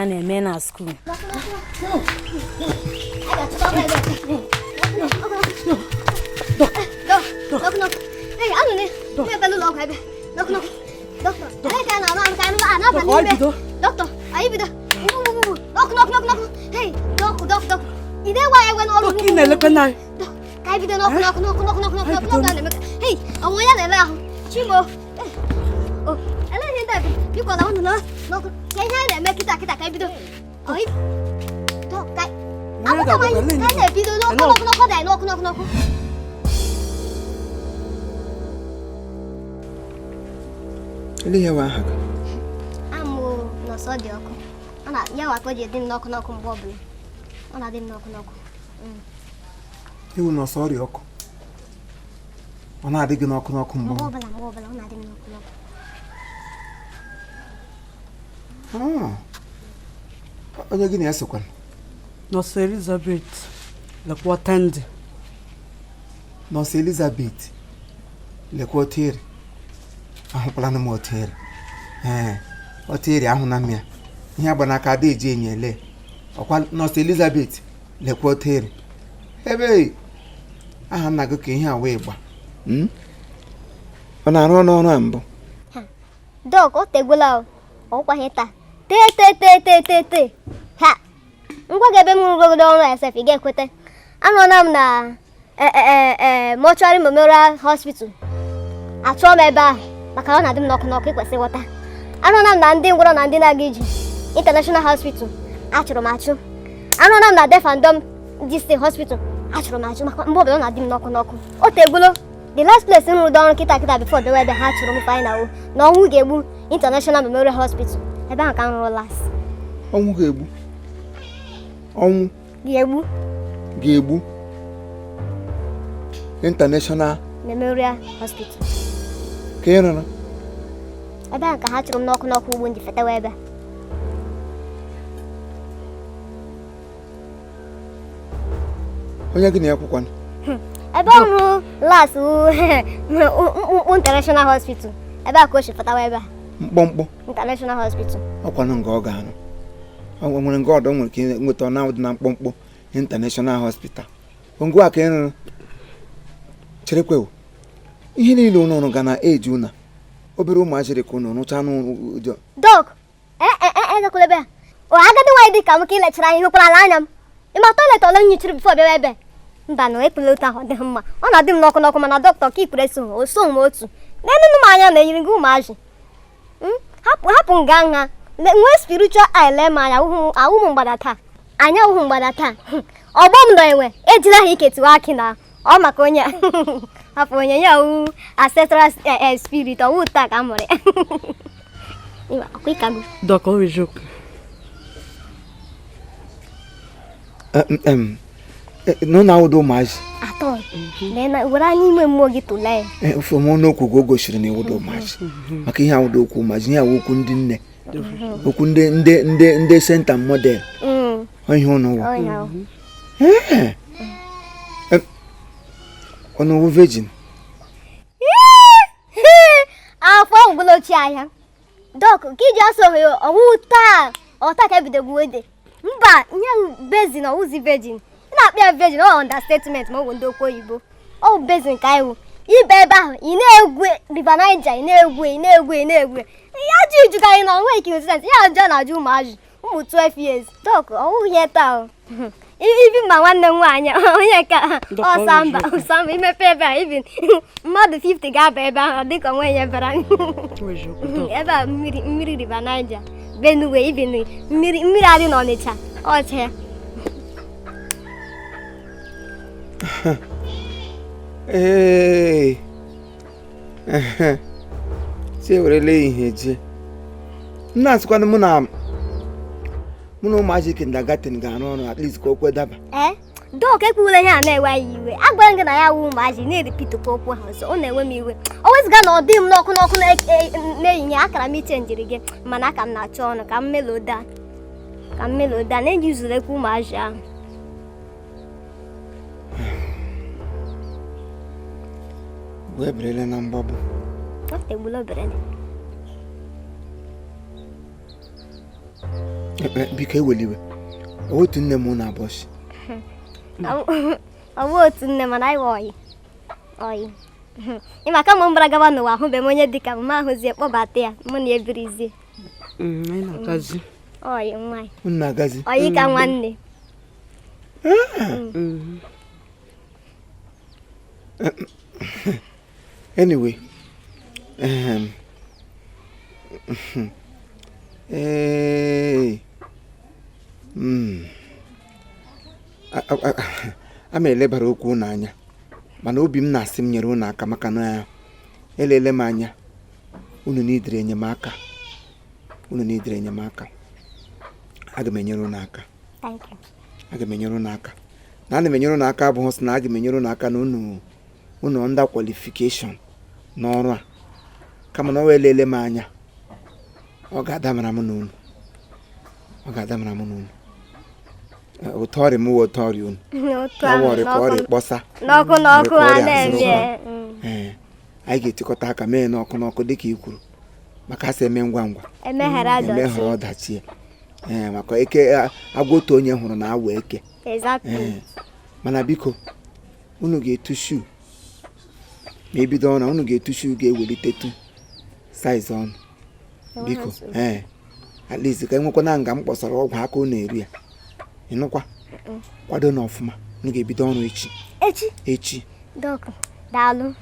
a na-eme na school. Ele ihe aha gị? Amụ nọọsụ dị ọkụ. Ọ na ya wakpo ji dị m n'ọkụ n'ọkụ mgbe ọbụla. Ọ na-adị m n'ọkụ n'ọkụ. Iwu nọọsụ ọrịa ọkụ. Ọ na-adị gị n'ọkụ n'ọkụ mgbe ọbụla mgbe ọbụla ọ na-adị m n'ọkụ n'ọkụ. Onye gị na-esokwa? Nọọsụ Elizabeth lekwa Tendi. Nọọsụ Elizabeth lekwa Otieri. Ahụkwala m Otieri. Ee, Otieri ahụ na mmịa. Ihe agba n'aka ada eji enyo ele. Ọkwa Nọọsụ Elizabeth lekwa Otieri. Ebe aha nna gị ka ihe a wee gba. Ọ na-arụ ọnụ ọrụ a mbụ? Dọk, o tegwela ọkwaghị taa. Tee tee tee tee tee tee. Ha! Ngwa gị ebe m rụgodo ọrụ SF, ị ga-ekweta. Anọla m na Mortuary Memorial Hospital. Achọọ m ebe ahụ maka na ọ na-adị m n'ọkụ n'ọkụ ịkwesị ịghọta. Anọla m na ndị ngwọrọ na ndị na-aga ije International Hospital, achụrụ m achụ. Anọla m na Deaf and Dumb District Hospital, achụrụ m achụ maka mgbe ọbụla ọ na-adị m n'ọkụ n'ọkụ. O tegwulo. The last place m rụdo ọrụ kịta kịta before bewe ebe ha chụrụ m final o na ọnwụ ga-egbu International Memorial Hospital. Ebe ahụ ka m rụrụ last. Ọnwụ ga-egbu? Ọnwụ ga-egbu? Ga-egbu International Memorial Hospital. Ka ị rụrụ? Ebe ahụ ka ha chụrụ m n'ọkụ n'ọkụ ugbo ndị fetewa ebe. Onye gị na ya kwụkwanụ? Ebe ọ rụrụ last mkpụmkpụ International Hospital. Ebe a ka o si fetawa ebe a. Mkpọmkpọ? International Hospital. Ọkwanụ nga ọ ga-arụ. Ọ nwere nga ọdọ nwere ka nweta ọ na-adị na mkpọmkpọ International Hospital. Ngwa ka ị rụrụ. Cherekwe, ihe niile unu rụga na eji una obere ụmụazị dị ka unu rụcha n'ụjọ. Dọk, ezekwala ebe a. O agadi nwaanyị dị ka m ka ị lechara anya hụkwara ala anya m. Ị ma toilet ole m nyichiri before bịawa ebe? Mba na ekwula otu ahụ ọ dịghị mma. Ọ na-adị m n'ọkụ n'ọkụ mana dọkịta ka ikwere so o so m otu. N'enunu m anya na-eyiri gị ụmụazị. Hapụ nga nha. Nwee spiritual eye lee m anya ahụ m mgbada taa. Anya ahụhụ mgbada taa. Ọgbọ m nọ enwe ejila ha ike tiwa akị na ọ maka onye hapụ onye ya wụ ancestral spirit ọwụ taa ka m mụrụ ya. Ọkwa ịkago. Dọk, ọ eziokwu. Na ụnụ awụdo ụmụazị? Atọ. Were anya ime mmụọ gị tụlee ya. Ofe m ọnụ okwu gị o gosiri na ịwụdo ụmụazị. Maka ihe awụdo okwu ụmụazị, ihe awụ okwu ndị nne. Okwu ndị ndị ndị ndị senta model. Ihe ụnụ wụ. Ọnụ wụ virgin. Afọ ọgwụgwụla ochie ahịa. Dọk, ka iji asọ ohe ọwụ taa ọta ka ebido gbuo ede. Mba, ihe bezin ọwụzi virgin. Ị na-akpọ ya virgin ọ understatement ma ọ bụ ndị okwu oyibo. Ọ bụ bezin ka iwu. Ibe ebe ahụ ị na-egwe River Niger, ị na-egwe ị na-egwe ị na-egwe. Ya ajụ ijuga anyị na onwe ike nsensị ya ajụ na-ajụ ụmụazị ụmụ 12 years. Dọk, ọwụ ihe taa o. Ibi ma nwanne m nwaanyị onye ka ọsamba ọsamba imepe ebe a ibi mmadụ 50 ga-aba ebe ahụ dịka onwe ya bara ebe a mmiri mmiri River Niger Benue ibi mmiri mmiri adị n'Ọnịcha ọcha ya. Ee, chi ewerela ihe jee. Nna asịkwanụ mụ na ụmụazị kindergarten ga-arụ ọrụ at least ka o kwe daba. Dọk, ekwuwela ihe a na-ewe anyị iwe. Agwara m gị na ya wụ ụmụazị na-eripitukwa okwu ha ọzọ, ọ na-enwe m iwe. O wezụga na ọ dị m n'ọkụ n'ọkụ na-eyinye akara m iche njiri gị mana aka m na-achọ ọnụ ka m meloda ka m meloda na-eji zuru ekwu ụmụazị ahụ. Wee berele na mgbagbu. Ọ tegbula obere. Biko ewela iwe, otu nne m na abọchị. Ọ bụ otu nne, mana anyị ọyị ọyị. Ịma kama m gbara gaba n'ụwa, ahụbeghị m onye dịka m, ma ahụzie kpọbata ya, mụ na ebirizie. Anyị na-agazi. Ọyị nwaanyị. Unu na-agazi? Ọyị ka nwanne. Anyway, ee, a ma elebara okwu unu anya, mana obi m na-asị m nyere unu aka, maka na elele m anya unu n'idiri enyemaka, unu n'idiri enyemaka. Aga m enyere unu aka. Thank you. Aga m enyere unu aka. Na ana m enyere unu aka abụghị sị na aga m enyere unu aka na unu unu under qualification n'ọrụ a, kama na ọ wee lele m anya, ọ ga-adamara m n'unu, ọ ga-adamara m n'unu. Otu ọrịa m wee otu ọrịa unu. Otu ahụ. Ọ ọrịa ka ọrịa kpọsa. N'ọkụ n'ọkụ Ọrịa a ka ọrịa na-eme. azụrụ. Ee, anyị ga-etikọta aka mee n'ọkụ n'ọkụ dịka i kwuru, maka asị eme ngwa ngwa emeghara emeghara ọdachi. Ọdachi. Ee, maka eke agwa otu onye hụrụ na awa eke. Exactly. Ee, mana biko unu ga-etushu ma ebido ọrụ, unu ga-etushu, ga-ewelitetu size ọnụ, biko. Ee, at least ka enwekwana nga m kpọsara ọgwụ aka unu eri ya. Ịnụkwa, kwado na ọfụma, unu ga-ebido ọrụ echi. Echi? Echi. Doc, daalụ,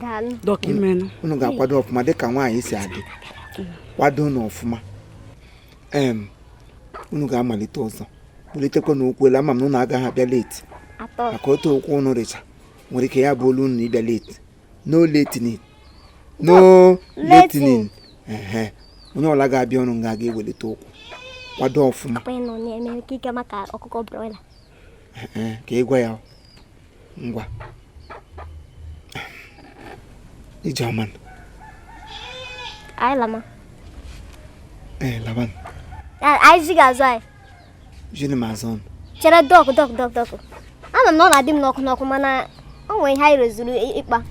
daalụ. Doc, imenụ. Unu ga-akwado ọfụma dịka nwaanyị si adị, kwado na ọfụma. Unu ga-amalite ọzọ bulitekwa na okwu elu. Ama m na unu agaghị abịa late. Atọ. Maka otu okwu unu rịcha nwere ike ya bụ olu unu ịbịa late. No latening, no latening. Ehe, onye ọbụla ga-abịa ọrụ nga ga-ewelite ụkwụ, kwado ọfụma. Akpa ịnọ na-eme ka ike maka ọkụkọ broiler. Ee, ka ị gwa ya ngwa ijeọma. Anyị lama. Ee, laban. Anyị zi ga-azụ anyị. Jini m azụ ọnụ. Chere, Doc, Doc, Doc, Doc, ama m na ọ na-adị m n'ọkụ n'ọkụ, mana o nwere ihe anyị rezuru ịkpa.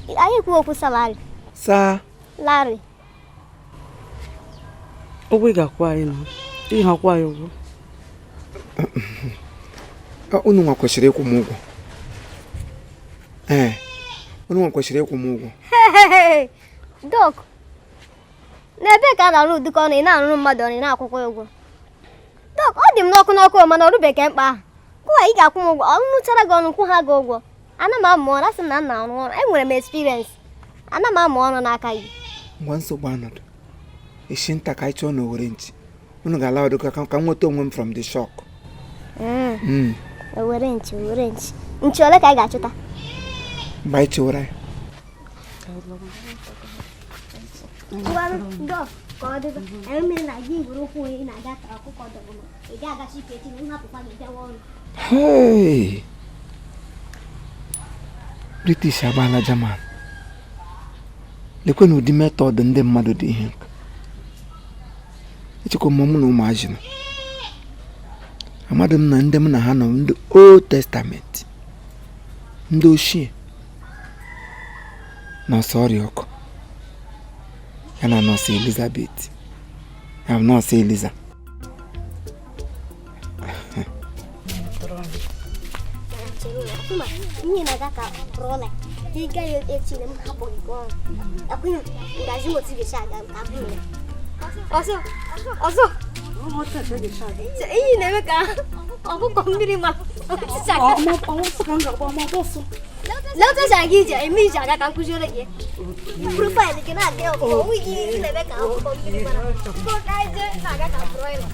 Anyị ekwu okwu salary. Saa. Larry. Ụgwọ ị ga-akwụ anyị na ihe akwụ anyị ụgwọ. Unu nwa kwesịrị ịkwụ m ụgwọ. Ee, unu nwa kwesịrị ịkwụ m ụgwọ. Doc, n'ebe ka a na-arụ ụdịka ọrụ ị na-arụrụ mmadụ ọrụ, ị na-akwụkwọ ụgwọ? Doc, ọ dị m n'ọkụ n'ọkụ, mana ọrụ bekee mkpa ahụ kwụwa ị ga-akwụ m ụgwọ. Ọ rụchara gị ọrụ, kwụ ha gị ụgwọ. Ana m amụ ọrụ, asị m na m na-arụ ọrụ, enwere m experience, ana m amụ ọrụ n'aka gị. Ngwa, nsogbu anọdụ. Eshi nta ka anyị chọọ na owere nchi unu ga-ala ọdụ ka m nweta onwe m from the shock. Owere nchi, owere nchi, nchi ole ka anyị ga-achụta? Mgbe anyị chewara ya. Doc, ka ọ dịba anyị mere na gị gwere ụkwụ ị na-aga ka ọkụkọ dọbụ, ma ị ga-agachi ike echi na nhapụkwa gị bịawa ọrụ. Hey! British agbaala German. Lekwe na ụdị method ndị mmadụ dị ihe nka. Echekwa m mụ na ụmụazị nọ, amadị m na ndị m na ha nọ ndị Old Testament, ndị ochie, nọọsụ ọrịa ọkụ ya na nọọsụ Elizabeth ya bụ nọọsụ Eliza. Chere, ihe na-aga ka broiler, ị gaghị echi na m hapụ gị ọrụ akwụghị ngazi m otu ga-esi aga ka ahụ ya ọzọ ọzọ. Ihe na-eme ka ọkụkọ mmiri ma lee otu esi aga ije eme ije aga ka m kụziere gị profile gị na-aga ọkụkọ onwe gị. Ị na-eme ka ọkụkọ mmiri mara ka anyị jee na-aga ka broiler.